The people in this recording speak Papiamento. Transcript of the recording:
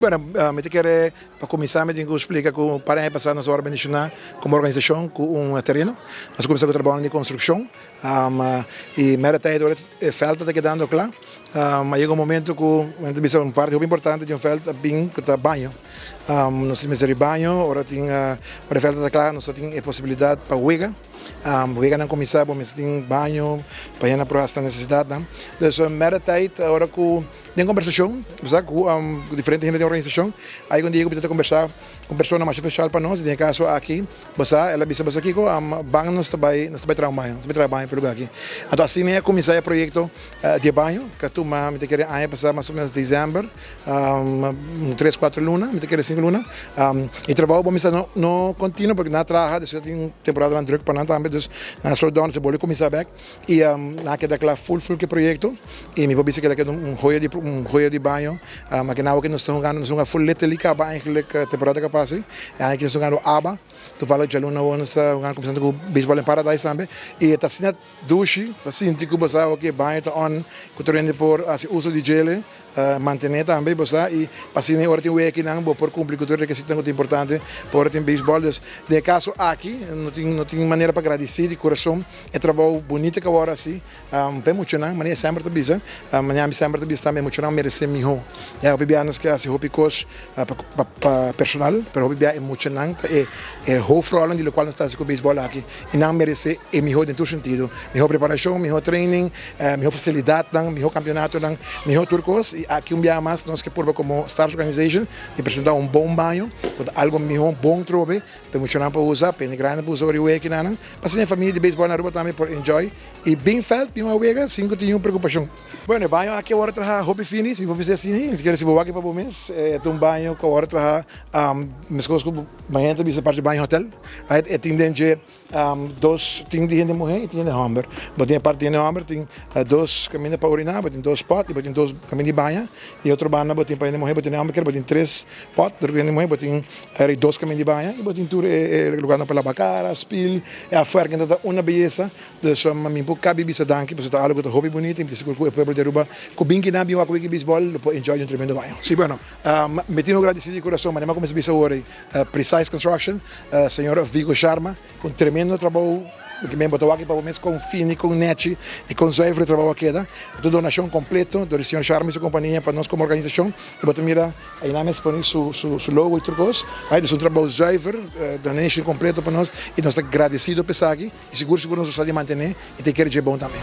Bueno, mi ta kere pa kuminsá mi tin ku splika ku un par di aña pasá nos a wòrdu bendishoná komo organisashon ku un tereno. Nos a kuminsá ku trabounan di konstrukshon i mera tijd ora e vèlt ta kedando kla a yega un momento ku mi ta bisa un parti hopi importante di un vèlt a bin ku ta baño. Nos mester di baño ora tin ora e vèlt ta kla nos ta tin e posibilidat pa wega. Weganan kuminsá bo mester tin baño pa hende por hasi nan nesesidatnan. Dus mera tijd ora ku. Den kombersashon, bo sa ku diferente hende den organisashon, a yega un dia ku mi ta kombersá ku un persona masha speshal pa nos, i den e kaso aki, bo sa, el a bisa, bo sa kiko, ban nos ta bai, nos ta bai traha un baño, nos ta bai traha baño pa e lugá aki. Anto asina e a kuminsá e proyekto di e baño, ku a tuma, mi ta kere aña pasá mas o ménos desèmber, un tres, kuater luna, mi ta kere sinku luna. E trabou bo mester no no kontinuo pasobra nan a traha, despues a tin un temporadanan drùk pa nan tambe, dus nan a slow down, se bolbe kuminsá bèk. I nan a keda kla ful ful ku e proyekto i mi por bisa ku el a keda un joya di un joya di baño. Aki nan awor ku nos ta hungando nos ta hunga ful Little League kaba eigenlijk temporada ku a pasa i aña aki nos ta hungando aba. Toevallig djaluna awor nos ta hungando kuminsando ku Baseball in Paradise tambe i e ta asina dushi pa sinti ku bo sa awor ku e baño ta on ku tur hende por hasi uso di djele. Mantené tambe bo sa i pa asina ora tin wekinan bo por kumpli ku tur e rekisitonan ku ta importante pa ora tin beisbòl. Dus den e kaso aki no tin no tin manera pa gradisí di kurason e trabou bunito ku a wòrdu hasi pa e muchanan. Manera semper ta bisa, manera ami semper ta bisa tambe e muchanan meresé mihó. Ya hopi bia nos ke hasi hopi kos pa pa personal pero hopi bia e muchanan ta e e hoofdrolnan di lokual nos ta hasi ku beisbòl aki i nan meresé e mihó den tur sentido. Mihó preparashon, mihó training. Mihó fasilidatnan, mihó kampionatonan, mihó tur kos i aki un biaha mas nos ke purba komo Stars Organization di presentá un bon baño ku ta algu mihó bon trobe pa e muchanan por usa, pa hende grandi por usa ora e wega kinanan, pa asina e famia di beisbòl na Aruba tambe por enjoy i bin vèlt bin wak wega sin ku tin niun preokupashon. Bueno, e baño aki a wòrdu traha hopi fini, si mi por bisa asina, mi ta kere si bo wak pa bo mes, e ta un baño ku a wòrdu traha meskos ku mañana ta bisa parti baño hotel, right, e tin den dje. Dos tin di hende muhé i tin hende hòmber. Bo tin e parti di hende hòmber tin dos kaminda pa uriná, bo tin dos pòt i bo tin dos kaminda di baña. I otro banda bo tin pa hende muhé, bo tin hende hòmber kere bo tin tres pòt, dor ku hende muhé bo tin dos kaminda di baña i bo tin tur e lugarnan pa laba kara, spil, e afuer kende ta una beyesa. Dus mi por kabi bisa danki pasobra ta algu ku ta hopi bunita i mi ta sigur ku e pueblo di Aruba ku bin kinan bin wak wiki beisbòl lo por enjoy di un tremendo baño. Si bueno, mi tin un gradisí di kurason manera mi a kuminsá bisa awor ei. Precise Construction, señor Vigo Sharma, cu un tremendo trabou, ki men bo ta wak pa bo mes con fini, con nechi y con zuiver e trabou a keda. E ta un donacion completo door di señor Sharma y su compania pa nos como organisacion y bo ta mira ayina mes poni su su logo y tur cos. Right, es un trabou zuiver, donation completo pa nos y nos ta gradecido pa esaki y sigur sigur nos lo sa di mantene y ta kere dje bon tambe.